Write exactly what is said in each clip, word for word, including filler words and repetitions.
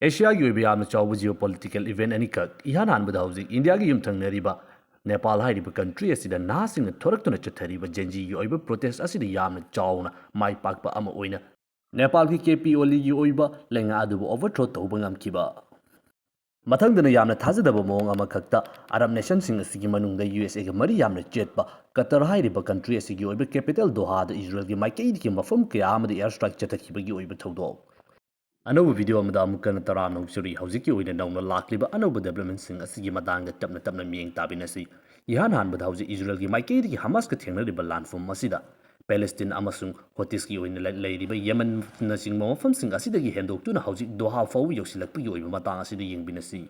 ꯑꯦꯁꯤꯌꯥꯒꯤ ꯑꯣꯏꯕ ꯌꯥꯝꯅ ꯆꯥꯎꯕ geopolitical event ꯑꯅꯤꯈꯛ꯫ ꯏꯍꯥꯟ ꯍꯥꯟꯕꯗ ꯍꯧꯖꯤꯛ ꯏꯟꯗꯤꯌꯥꯒꯤ ꯌꯨꯝꯊꯪꯅꯔꯤꯕ ꯅꯦꯄꯥꯜ ꯍꯥꯏꯔꯤꯕ country ꯑꯁꯤꯗ ꯅꯍꯥꯁꯤꯡꯅ ꯊꯣꯔꯛꯇꯨꯅ ꯆꯠꯊꯔꯤꯕ Gen Zꯒꯤ ꯑꯣꯏꯕ protest ꯑꯁꯤꯗ ꯌꯥꯝꯅ ꯆꯥꯎꯅ ꯃꯥꯏ ꯄꯥꯛꯄ ꯑꯃ ꯑꯣꯏꯅ ꯅꯦꯄꯥꯜꯒꯤ ꯀꯦ ꯄꯤ ꯑꯣꯂꯤꯒꯤ ꯑꯣꯏꯕ ꯂꯩꯉꯥꯛ ꯑꯗꯨꯕꯨ overthrow ꯇꯧꯕ ꯉꯝꯈꯤꯕ꯫ ꯃꯊꯪꯗꯅ ꯌꯥꯝꯅ ꯊꯥꯖꯗꯕ ꯃꯑꯣꯡ ꯑꯃꯈꯛꯇ ꯑꯔꯕ nationꯁꯤꯡ ꯑꯁꯤꯒꯤ ꯃꯅꯨꯡꯗ ꯌꯨ ꯑꯦꯁ ꯑꯦꯒ ꯃꯔꯤ ꯌꯥꯝꯅ ꯆꯦꯠꯄ ꯀꯇꯔ ꯍꯥꯏꯔꯤꯕ country ꯑꯁꯤꯒꯤ ꯑꯣꯏꯕ capital ꯗꯣꯍꯥꯗ ꯏꯖꯔꯦꯜꯒꯤ ꯃꯥꯏꯀꯩꯗꯒꯤ ꯃꯐꯝ ꯀꯌꯥ ꯑꯃꯗ air strike ꯆꯠꯊꯈꯤꯕꯒꯤ ꯑꯣꯏꯕ ꯊꯧꯗꯣꯛ꯫ ꯑꯅꯧꯕ video ꯑꯃꯗ ꯑꯃꯨꯛ ꯍꯟꯅ ꯇꯔꯥꯝꯅ ꯑꯣꯛꯆꯔꯤ꯫ ꯍꯧꯖꯤꯛꯀꯤ ꯑꯣꯏꯅ ꯅꯧꯅ ꯂꯥꯛꯂꯤꯕ ꯑꯅꯧꯕ developmentꯁꯤꯡ ꯑꯁꯤꯒꯤ ꯃꯇꯥꯡꯗ ꯇꯞꯅ ꯇꯞꯅ ꯃꯤꯠꯌꯦꯡ ꯇꯥꯕꯤꯅꯁꯤ꯫ ꯏꯍꯥꯟ ꯍꯥꯟꯕꯗ ꯍꯧꯖꯤꯛ ꯏꯖꯔꯦꯜꯒꯤ ꯃꯥꯏꯀꯩꯗꯒꯤ ꯍꯃꯥꯁꯀ ꯊꯦꯡꯅꯔꯤꯕ ꯂꯥꯟꯐꯝ ꯑꯁꯤꯗ ꯄꯦꯂꯦꯁꯇꯤꯟ ꯑꯃꯁꯨꯡ ꯍꯣꯇꯤꯁꯀꯤ ꯑꯣꯏꯅ ꯂꯩ-, ꯂꯩꯔꯤꯕ ꯌꯦꯃꯟꯅꯆꯤꯡꯕ ꯃꯐꯝꯁꯤꯡ ꯑꯁꯤꯗꯒꯤ ꯍꯦꯟꯗꯣꯛꯇꯨꯅ ꯍꯧꯖꯤꯛ ꯗꯣꯍꯥ ꯐꯥꯎꯕ ꯌꯧꯁꯤꯜꯂꯛꯄꯒꯤ ꯑꯣꯏꯕ ꯃꯇꯥꯡ ꯑꯁꯤꯗ ꯌꯦꯡꯕꯤꯅꯁꯤ꯫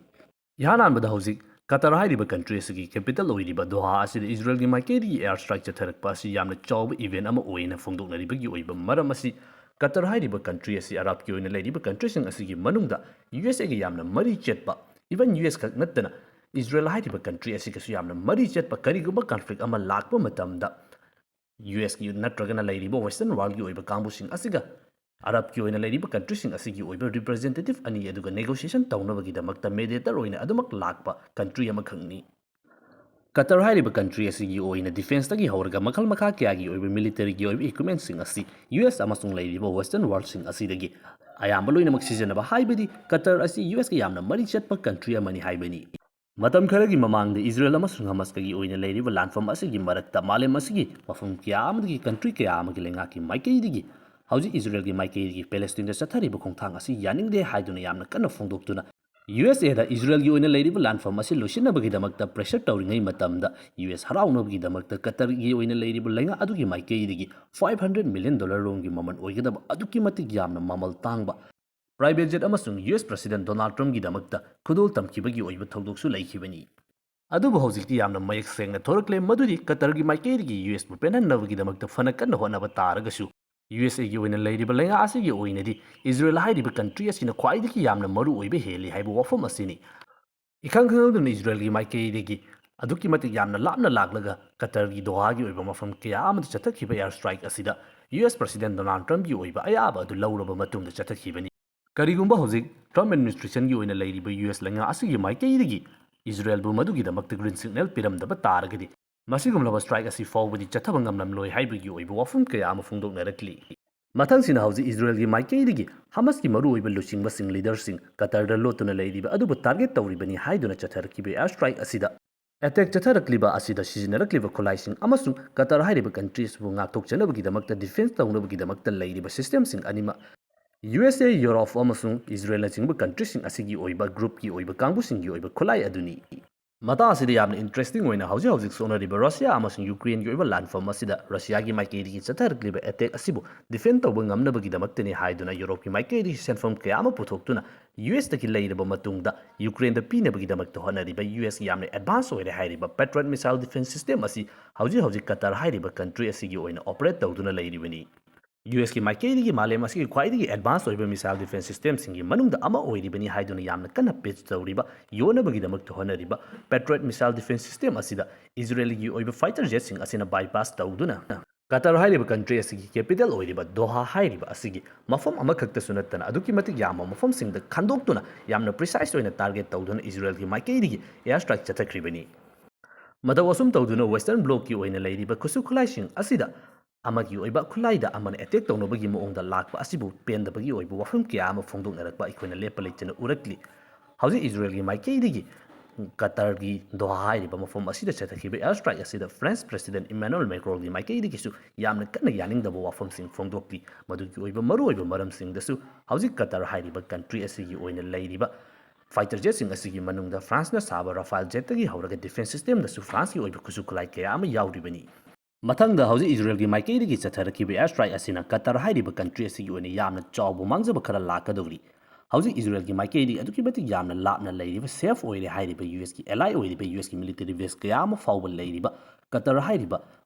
ꯏꯍꯥꯟ ꯍꯥꯟꯕꯗ ꯍꯧꯖꯤꯛ ꯀꯇꯔ ꯍꯥꯏꯔꯤꯕ country ꯑꯁꯤꯒꯤ capital ꯑꯣꯏꯔꯤꯕ ꯗꯣꯍꯥ ꯑꯁꯤꯗ ꯏꯖꯔꯦꯜꯒꯤ ꯃꯥꯏꯀꯩꯗꯒꯤ air strike ꯆꯠꯊꯔꯛꯄ ꯑꯁꯤ ꯌꯥꯝꯅ ꯆꯥꯎꯕ event ꯑꯃ ꯑꯣꯏꯅ ꯐꯣꯡꯗꯣꯛꯅꯔꯤꯕꯒꯤ ꯑꯣꯏꯕ ꯃꯔꯝ ꯑꯁꯤ ꯀꯇꯔ ꯍꯥꯏꯔꯤꯕ country ꯑꯁꯤ ꯑꯔꯕꯀꯤ ꯑꯣꯏꯅ ꯂꯩꯔꯤꯕ countryꯁꯤꯡ ꯑꯁꯤꯒꯤ ꯃꯅꯨꯡꯗ ꯌꯨ ꯑꯦꯁ ꯑꯦꯒ ꯌꯥꯝꯅ ꯃꯔꯤ ꯆꯦꯠꯄ, even ꯌꯨ ꯑꯦꯁ ꯈꯛ ꯅꯠꯇꯅ ꯏꯖꯔꯦꯜ ꯍꯥꯏꯔꯤꯕ country ꯑꯁꯤꯒꯁꯨ ꯌꯥꯝꯅ ꯃꯔꯤ ꯆꯦꯠꯄ ꯀꯔꯤꯒꯨꯝꯕ conflict ꯑꯃ ꯂꯥꯛꯄ ꯃꯇꯝꯗ ꯌꯨ ꯑꯦꯁꯀꯤ ꯅꯠꯇ꯭ꯔꯒꯅ ꯂꯩꯔꯤꯕ western worldꯀꯤ ꯑꯣꯏꯕ ꯀꯥꯡꯕꯨꯁꯤꯡ ꯑꯁꯤꯒ ꯑꯔꯕꯀꯤ ꯑꯣꯏꯅ ꯂꯩꯔꯤꯕ countryꯁꯤꯡ ꯑꯁꯤꯒꯤ ꯑꯣꯏꯕ representative ꯑꯅꯤ ꯑꯗꯨꯒ negotiation ꯇꯧꯅꯕꯒꯤꯗꯃꯛꯇ mediator ꯑꯣꯏꯅ ꯑꯗꯨꯃꯛ ꯂꯥꯛꯄ country ꯑꯃꯈꯛꯅꯤ꯫ ꯀꯇꯔ ꯍꯥꯏꯔꯤꯕ country ꯑꯁꯤꯒꯤ ꯑꯣꯏꯅ defenceꯇꯒꯤ ꯍꯧꯔꯒ ꯃꯈꯜ ꯃꯈꯥ ꯀꯌꯥꯒꯤ ꯑꯣꯏꯕ militaryꯒꯤ ꯑꯣꯏꯕ equipmentꯁꯤꯡ ꯑꯁꯤ ꯌꯨ ꯑꯦꯁ ꯑꯃꯁꯨꯡ ꯂꯩꯔꯤꯕ western worldꯁꯤꯡ ꯑꯁꯤꯗꯒꯤ ꯑꯌꯥꯝꯕ ꯂꯣꯏꯅꯃꯛ ꯁꯤꯖꯤꯟꯅꯕ, ꯍꯥꯏꯕꯗꯤ ꯀꯇꯔ ꯑꯁꯤ ꯌꯨ ꯑꯦꯁꯀ ꯌꯥꯝꯅ ꯃꯔꯤ ꯆꯠꯄ country ꯑꯃꯅꯤ ꯍꯥꯏꯕꯅꯤ꯫ ꯃꯇꯝ ꯈꯔꯒꯤ ꯃꯃꯥꯡꯗ ꯏꯖꯔꯦꯜ ꯑꯃꯁꯨꯡ ꯍꯃꯥꯁꯀꯒꯤ ꯑꯣꯏꯅ ꯂꯩꯔꯤꯕ ꯂꯥꯟꯐꯝ ꯑꯁꯤꯒꯤ ꯃꯔꯛꯇ ꯃꯥꯂꯦꯝ ꯑꯁꯤꯒꯤ ꯃꯐꯝ ꯀꯌꯥ ꯑꯃꯗꯒꯤ country ꯀꯌꯥ ꯑꯃꯒꯤ ꯂꯩꯉꯥꯛꯀꯤ ꯃꯥꯏꯀꯩꯗꯒꯤ ꯍꯧꯖꯤꯛ ꯏꯖꯔꯦꯜꯒꯤ ꯃꯥꯏꯀꯩꯗꯒꯤ ꯄꯦꯂꯦꯁꯇꯤꯟꯗ ꯆꯠꯊꯔꯤꯕ ꯈꯣꯡꯊꯥꯡ ꯑꯁꯤ ꯌꯥꯅꯤꯡꯗꯦ ꯍꯥꯏꯗꯨꯅ ꯌꯥꯝꯅ ꯀꯟꯅ ꯐꯣꯡꯗꯣꯛꯇꯨꯅ ꯌꯨ ꯑꯦꯁ ꯑꯦꯗ ꯏꯖꯔꯦꯜꯒꯤ ꯑꯣꯏꯅ ꯂꯩꯔꯤꯕ ꯂꯥꯟꯐꯝ ꯑꯁꯤ ꯂꯣꯏꯁꯤꯟꯅꯕꯒꯤꯗꯃꯛꯇ pressure ꯇꯧꯔꯤꯉꯩ ꯃꯇꯝꯗ ꯌꯨ ꯑꯦꯁ ꯍꯔꯥꯎꯅꯕꯒꯤꯗꯃꯛꯇ ꯀꯇꯔꯒꯤ ꯑꯣꯏꯅ ꯂꯩꯔꯤꯕ ꯂꯩꯉꯥꯛ ꯑꯗꯨꯒꯤ ꯃꯥꯏꯀꯩꯗꯒꯤ five hundred million dollar ꯔꯣꯝꯒꯤ ꯃꯃꯜ ꯑꯣꯏꯒꯗꯕ ꯑꯗꯨꯛꯀꯤ ꯃꯇꯤꯛ ꯌꯥꯝꯅ ꯃꯃꯜ ꯇꯥꯡꯕ private jet ꯑꯃꯁꯨꯡ ꯌꯨ ꯑꯦꯁ President Donald Trumpꯀꯤꯗꯃꯛꯇ ꯈꯨꯗꯣꯜ ꯇꯝꯈꯤꯕꯒꯤ ꯑꯣꯏꯕ ꯊꯧꯗꯣꯛꯁꯨ ꯂꯩꯈꯤꯕꯅꯤ꯫ ꯑꯗꯨꯕꯨ ꯍꯧꯖꯤꯛꯇꯤ ꯌꯥꯝꯅ ꯃꯌꯦꯛ ꯁꯦꯡꯅ ꯊꯣꯔꯛꯂꯦ ꯃꯗꯨꯗꯤ ꯀꯇꯔꯒꯤ ꯃꯥꯏꯀꯩꯗꯒꯤ ꯌꯨ ꯑꯦꯁꯄꯨ ꯄꯦꯟꯍꯟꯅꯕꯒꯤꯗꯃꯛꯇ ꯐꯅ ꯀꯟꯅ ꯍꯣꯠꯅꯕ ꯇꯥꯔꯒꯁꯨ ꯌꯨ ꯑꯦꯁ ꯑꯦꯒꯤ ꯑꯣꯏꯅ ꯂꯩꯔꯤꯕ ꯂꯩꯉꯥꯛ ꯑꯁꯤꯒꯤ ꯑꯣꯏꯅꯗꯤ ꯏꯖꯔꯦꯜ ꯍꯥꯏꯔꯤꯕ country ꯑꯁꯤꯅ ꯈ꯭ꯋꯥꯏꯗꯒꯤ ꯌꯥꯝꯅ ꯃꯔꯨ ꯑꯣꯏꯕ ꯍꯦꯜꯂꯤ ꯍꯥꯏꯕ ꯋꯥꯐꯝ ꯑꯁꯤꯅꯤ꯫ ꯏꯈꯪ ꯈꯪꯍꯧꯗꯅ ꯏꯖꯔꯦꯜꯒꯤ ꯃꯥꯏꯀꯩꯗꯒꯤ ꯑꯗꯨꯛꯀꯤ ꯃꯇꯤꯛ ꯌꯥꯝꯅ ꯂꯥꯞꯅ ꯂꯥꯛꯂꯒ ꯀꯇꯔꯒꯤ ꯗꯣꯍꯥꯒꯤ ꯑꯣꯏꯕ ꯃꯐꯝ ꯀꯌꯥ ꯑꯃꯗ ꯆꯠꯊꯈꯤꯕ air strike ꯑꯁꯤꯗ ꯌꯨ ꯑꯦꯁ President Donald Trumpꯀꯤ ꯑꯣꯏꯕ ꯑꯌꯥꯕ ꯑꯗꯨ ꯂꯧꯔꯕ ꯃꯇꯨꯡꯗ ꯆꯠꯊꯈꯤꯕꯅꯤ꯫ ꯀꯔꯤꯒꯨꯝꯕ ꯍꯧꯖꯤꯛ ꯇ꯭ꯔꯝꯞ ꯑꯦꯗꯃꯤꯅꯤꯁꯇ꯭ꯔꯦꯁꯟꯒꯤ ꯑꯣꯏꯅ ꯂꯩꯔꯤꯕ ꯌꯨ ꯑꯦꯁ ꯂꯩꯉꯥꯛ ꯑꯁꯤꯒꯤ ꯃꯥꯏꯀꯩꯗꯒꯤ ꯏꯖꯔꯦꯜꯕꯨ ꯃꯗꯨꯒꯤꯗꯃꯛꯇ ꯒ꯭ꯔꯤꯟ ꯁꯤꯒꯅꯦꯜ ꯄꯤꯔꯝꯗꯕ ꯇꯥꯔꯒꯗꯤ, ꯃꯁꯤꯒꯨꯝꯂꯕ ꯁ꯭ꯇ꯭ꯔꯥꯏꯛ ꯑꯁꯤ ꯐꯥꯎꯕꯗꯤ ꯆꯠꯊꯕ ꯉꯝꯂꯝꯂꯣꯏ ꯍꯥꯏꯕꯒꯤ ꯑꯣꯏꯕ ꯋꯥꯐꯝ ꯀꯌꯥ ꯑꯃ ꯐꯣꯡꯗꯣꯛꯅꯔꯛꯂꯤ꯫ ꯃꯊꯪꯁꯤꯅ ꯍꯧꯖꯤꯛ ꯏꯖꯔꯦꯜꯒꯤ ꯃꯥꯏꯀꯩꯗꯒꯤ ꯍꯃꯁꯀꯤ ꯃꯔꯨꯑꯣꯏꯕ ꯂꯨꯆꯤꯡꯕꯁꯤꯡ, ꯂꯤꯗꯔꯁꯤꯡ, ꯀꯇꯔꯗ ꯂꯣꯠꯇꯨꯅ ꯂꯩꯔꯤꯕ ꯑꯗꯨꯕꯨ ꯇꯥꯔꯒꯦꯠ ꯇꯧꯔꯤꯕꯅꯤ ꯍꯥꯏꯗꯨꯅ ꯆꯠꯊꯔꯛꯈꯤꯕ ꯑꯦꯌꯔ ꯁ꯭ꯇ꯭ꯔꯥꯏꯛ ꯑꯁꯤꯗ ꯑꯦꯇꯦꯛ ꯆꯠꯊꯔꯛꯂꯤꯕ ꯑꯁꯤꯗ ꯁꯤꯖꯤꯟꯅꯔꯛꯂꯤꯕ ꯈꯨꯠꯂꯥꯏꯁꯤꯡ ꯑꯃꯁꯨꯡ ꯀꯇꯔ ꯍꯥꯏꯔꯤꯕ ꯀꯟꯇ꯭ꯔꯤ ꯑꯁꯤꯕꯨ ꯉꯥꯛꯊꯣꯛꯆꯅꯕꯒꯤꯗꯃꯛꯇ, ꯗꯤꯐꯦꯟꯁ ꯇꯧꯅꯕꯒꯤꯗꯃꯛꯇ ꯂꯩꯔꯤꯕ ꯁꯤꯁꯇꯦꯝꯁꯤꯡ ꯑꯅꯤꯃꯛ, ꯌꯨ ꯑꯦꯁ ꯑꯦ, ꯌꯨꯔꯣꯞ ꯑꯃꯁꯨꯡ ꯏꯖꯔꯦꯜꯅꯆꯤꯡꯕ ꯀꯟꯇ꯭ꯔꯤꯁꯤꯡ ꯑꯁꯤꯒꯤ ꯑꯣꯏꯕ ꯒ꯭ꯔꯨꯞꯀꯤ ꯑꯣꯏꯕ ꯀꯥꯡꯕꯨꯁꯤꯡꯒꯤ ꯑꯣꯏꯕ ꯈꯨꯠꯂꯥꯏ ꯑꯗꯨꯅꯤ꯫ ꯃꯇꯥꯡ ꯑꯁꯤꯗ ꯌꯥꯝꯅ ꯏꯟꯇꯔꯦꯁꯇꯤꯡ ꯑꯣꯏꯅ ꯍꯧꯖꯤꯛ ꯍꯧꯖꯤꯛ ꯁꯣꯛꯅꯔꯤꯕ ꯔꯁꯤꯌꯥ ꯑꯃꯁꯨꯡ ꯌꯨꯀ꯭ꯔꯦꯟꯒꯤ ꯑꯣꯏꯕ ꯂꯥꯟꯐꯝ ꯑꯁꯤꯗ ꯔꯁꯤꯌꯥꯒꯤ ꯃꯥꯏꯀꯩꯗꯒꯤ ꯆꯠꯊꯔꯛꯂꯤꯕ ꯑꯦꯇꯦꯛ ꯑꯁꯤꯕꯨ ꯗꯤꯐꯦꯟ ꯇꯧꯕ ꯉꯝꯅꯕꯒꯤꯗꯃꯛꯇꯅꯤ ꯍꯥꯏꯗꯨꯅ ꯌꯨꯔꯣꯞꯀꯤ ꯃꯥꯏꯀꯩꯗꯒꯤ ꯁꯦꯟꯐꯝ ꯀꯌꯥ ꯑꯃ ꯄꯨꯊꯣꯛꯇꯨꯅ ꯌꯨ ꯑꯦꯁꯇꯒꯤ ꯂꯩꯔꯕ ꯃꯇꯨꯡꯗ ꯌꯨꯀ꯭ꯔꯦꯟꯗ ꯄꯤꯅꯕꯒꯤꯗꯃꯛꯇ ꯍꯣꯠꯅꯔꯤꯕ ꯌꯨ ꯑꯦꯁꯀꯤ ꯌꯥꯝꯅ ꯑꯦꯗꯚꯥꯟꯁ ꯑꯣꯏꯔꯦ ꯍꯥꯏꯔꯤꯕ ꯄꯦꯇ꯭ꯔꯣꯠ ꯃꯤꯁꯥꯏꯜ ꯗꯤꯐꯦꯟꯁ ꯁꯤꯁꯇꯦꯝ ꯑꯁꯤ ꯍꯧꯖꯤꯛ ꯍꯧꯖꯤꯛ ꯀꯇꯔ ꯍꯥꯏꯔꯤꯕ ꯀꯟꯇ꯭ꯔꯤ ꯑꯁꯤꯒꯤ ꯑꯣꯏꯅ ꯑꯣꯄꯔꯦꯠ ꯇꯧꯗꯨꯅ ꯂꯩꯔꯤꯕꯅꯤ꯫ ꯌꯨ ꯑꯦꯁꯀꯤ ꯃꯥꯏꯀꯩꯗꯒꯤ ꯃꯥꯂꯦꯝ ꯑꯁꯤꯒꯤ ꯈ꯭ꯋꯥꯏꯗꯒꯤ ꯑꯦꯗꯚꯥꯟꯁ ꯑꯣꯏꯕ ꯃꯤꯁꯥꯏꯜ ꯗꯤꯐꯦꯟꯁ ꯁꯤꯁꯇꯦꯝꯁꯤꯡꯒꯤ ꯃꯅꯨꯡꯗ ꯑꯃ ꯑꯣꯏꯔꯤꯕꯅꯤ ꯍꯥꯏꯗꯨꯅ ꯌꯥꯝꯅ ꯀꯟꯅ ꯄꯤꯆ ꯇꯧꯔꯤꯕ, ꯌꯣꯟꯅꯕꯒꯤꯗꯃꯛꯇ ꯍꯣꯠꯅꯔꯤꯕ ꯄꯦꯇ꯭ꯔꯣꯠ ꯃꯤꯁꯥꯏꯜ ꯗꯤꯐꯦꯟꯁ ꯁꯤꯁꯇꯦꯝ ꯑꯁꯤꯗ ꯏꯖꯔꯦꯜꯒꯤ ꯑꯣꯏꯕ ꯐꯥꯏꯇꯔ ꯖꯦꯠꯁꯤꯡ ꯑꯁꯤꯅ ꯕꯥꯏꯄꯥꯁ ꯇꯧꯗꯨꯅ ꯀꯇꯔ ꯍꯥꯏꯔꯤꯕ ꯀꯟꯇ꯭ꯔꯤ ꯑꯁꯤꯒꯤ ꯀꯦꯄꯤꯇꯦꯜ ꯑꯣꯏꯔꯤꯕ ꯗꯣꯍꯥ ꯍꯥꯏꯔꯤꯕ ꯑꯁꯤꯒꯤ ꯃꯐꯝ ꯑꯃꯈꯛꯇꯁꯨ ꯅꯠꯇꯅ ꯑꯗꯨꯛꯀꯤ ꯃꯇꯤꯛ ꯌꯥꯝꯕ ꯃꯐꯝꯁꯤꯡꯗ ꯈꯟꯗꯣꯛꯇꯨꯅ ꯌꯥꯝꯅ ꯄ꯭ꯔꯤꯁꯥꯏꯁ ꯑꯣꯏꯅ ꯇꯥꯔꯒꯦꯠ ꯇꯧꯗꯨꯅ ꯏꯖꯔꯦꯜꯒꯤ ꯃꯥꯏꯀꯩꯗꯒꯤ ꯑꯦꯌꯔ ꯁ꯭ꯇ꯭ꯔꯥꯏꯛ ꯆꯠꯊꯈ꯭ꯔꯤꯕꯅꯤ꯫ ꯃꯇꯧ ꯑꯁꯨꯝ ꯇꯧꯗꯨꯅ ꯋꯦꯁꯇꯔꯟ ꯕ꯭ꯂꯣꯛꯀꯤ ꯑꯣꯏꯅ ꯂꯩꯔꯤꯕ ꯈꯨꯠꯁꯨ ꯈꯨꯠꯂꯥꯏꯁꯤꯡ ꯑꯁꯤꯗ ꯑꯃꯒꯤ ꯑꯣꯏꯕ ꯈꯨꯠꯂꯥꯏꯗ ꯑꯃꯅ ꯑꯦꯇꯦꯛ ꯇꯧꯅꯕꯒꯤ ꯃꯑꯣꯡꯗ ꯂꯥꯛꯄ ꯑꯁꯤꯕꯨ ꯄꯦꯟꯗꯕꯒꯤ ꯑꯣꯏꯕ ꯋꯥꯐꯝ ꯀꯌꯥ ꯑꯃ ꯐꯣꯡꯗꯣꯛꯅꯔꯛꯄ ꯑꯩꯈꯣꯏꯅ ꯂꯦꯞꯄ ꯂꯩꯇꯅ ꯎꯔꯛꯂꯤ꯫ ꯍꯧꯖꯤꯛ ꯏꯖꯔꯦꯜꯒꯤ ꯃꯥꯏꯀꯩꯗꯒꯤ ꯀꯇꯔꯒꯤ ꯗꯣꯍꯥ ꯍꯥꯏꯔꯤꯕ ꯃꯐꯝ ꯑꯁꯤꯗ ꯆꯠꯊꯈꯤꯕ ꯑꯦꯌꯔ ꯁ꯭ꯇ꯭ꯔꯥꯏꯛ ꯑꯁꯤꯗ ꯐ꯭ꯔꯦꯟꯁ ꯄ꯭ꯔꯦꯁꯤꯗꯦꯟꯠ ꯏꯃꯥꯅꯨꯑꯦꯜ ꯃꯦꯀ꯭ꯔꯣꯟꯒꯤ ꯃꯥꯏꯀꯩꯗꯒꯤꯁꯨ ꯌꯥꯝꯅ ꯀꯟꯅ ꯌꯥꯅꯤꯡꯗꯕ ꯋꯥꯐꯝꯁꯤꯡ ꯐꯣꯡꯗꯣꯛꯂꯤ꯫ ꯃꯗꯨꯒꯤ ꯑꯣꯏꯕ ꯃꯔꯨꯑꯣꯏꯕ ꯃꯔꯝꯁꯤꯡꯗꯁꯨ ꯍꯧꯖꯤꯛ ꯀꯇꯔ ꯍꯥꯏꯔꯤꯕ ꯀꯟꯇ꯭ꯔꯤ ꯑꯁꯤꯒꯤ ꯑꯣꯏꯅ ꯂꯩꯔꯤꯕ ꯐꯥꯏꯇꯔ ꯖꯦꯠꯁꯤꯡ ꯑꯁꯤꯒꯤ ꯃꯅꯨꯡꯗ ꯐ꯭ꯔꯥꯟꯁꯅ ꯁꯥꯕ ꯔꯥꯐꯥꯏꯜ ꯖꯦꯠꯇꯒꯤ ꯍꯧꯔꯒ ꯗꯤꯐꯦꯟꯁ ꯁꯤꯁꯇꯦꯝꯗꯁꯨ ꯐ꯭ꯔꯥꯟꯁꯀꯤ ꯑꯣꯏꯕ ꯈꯨꯠꯁꯨ ꯈꯨꯠꯂꯥꯏ ꯀꯌꯥ ꯑꯃ ꯌꯥꯎꯔꯤꯕꯅꯤ꯫ ꯃꯊꯪꯗ ꯍꯧꯖꯤꯛ ꯏꯖꯔꯦꯜꯒꯤ ꯃꯥꯏꯀꯩꯗꯒꯤ ꯆꯠꯊꯔꯛꯈꯤꯕ ꯑꯦꯌꯔ ꯁ꯭ꯇ꯭ꯔꯥꯏꯛ ꯑꯁꯤꯅ ꯀꯇꯔ ꯍꯥꯏꯔꯤꯕ ꯀꯟꯇ꯭ꯔꯤ ꯑꯁꯤꯒꯤ ꯑꯣꯏꯅ ꯌꯥꯝꯅ ꯆꯥꯎꯕ ꯃꯥꯡꯖꯕ ꯈꯔ ꯂꯥꯛꯀꯗꯧꯔꯤ꯫ ꯍꯧꯖꯤꯛ ꯏꯖꯔꯦꯜꯒꯤ ꯃꯥꯏꯀꯩꯗꯒꯤ ꯑꯗꯨꯛꯀꯤ ꯃꯇꯤꯛ ꯌꯥꯝꯅ ꯂꯥꯞꯅ ꯂꯩꯔꯤꯕ, ꯁꯦꯐ ꯑꯣꯏꯔꯦ ꯍꯥꯏꯔꯤꯕ ꯌꯨ ꯑꯦꯁꯀꯤ ꯑꯦꯂꯥꯏ ꯑꯣꯏꯔꯤꯕ ꯌꯨ ꯑꯦꯁꯀꯤ ꯃꯤꯂꯤꯇꯔꯤ ꯕꯦꯁ ꯀꯌꯥ ꯑꯃ ꯐꯥꯎꯕ ꯂꯩꯔꯤꯕ ꯀꯇꯔ ꯍꯥꯏꯔꯤꯕ